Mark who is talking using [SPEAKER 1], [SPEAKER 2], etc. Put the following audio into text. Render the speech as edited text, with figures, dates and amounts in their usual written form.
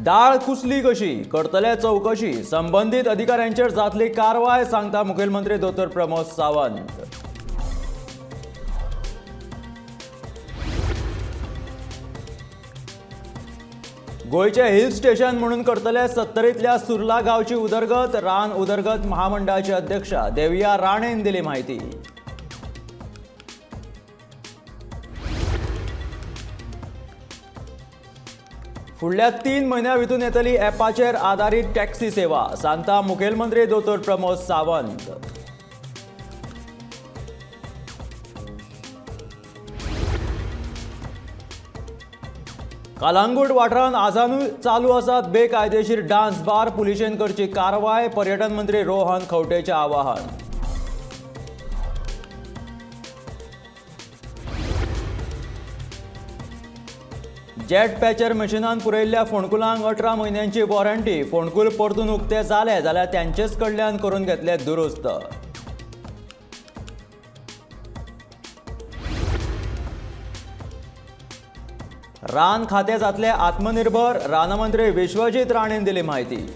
[SPEAKER 1] दाळ कुसली कशी, करतले चवकशी, संबंदीत अधिकाऱ्यांचेर जातली कारवाय, सांगता मुखेलमंत्री दोतोर प्रमोद सावंत. गोंयचे हिल स्टेशन म्हणून करतले सत्तरींतल्या सुर्ला गांवची उदरगत, रान उदरगत महामंडळाचे अध्यक्ष देविया राणेन दिली माहिती. फुडल्या 3 म्हयन्यां भितून येतली ॲपाचेर आदारीत टॅक्सी सेवा, सांगता मुखेलमंत्री दोतोर प्रमोद सावंत. कालांगूट वाठारांत आजानूय चालू आसात बेकायदेशीर डान्स बार, पुलिशेन करची कारवाय, पर्यटन मंत्री रोहन खंवटेचें आवाहन. जेट पॅचर मशिनान पुरयल्ल्या फोंडकुलांक 18 म्हयन्यांची वॉरंटी, फोंडकूल परतून उक्ते जाले जाल्यार त्यांचेच कडल्यान करून घेतले दुरुस्त. रान खातें जातलें आत्मनिर्भर, रानमंत्री विश्वजीत राणेन दिली माहिती.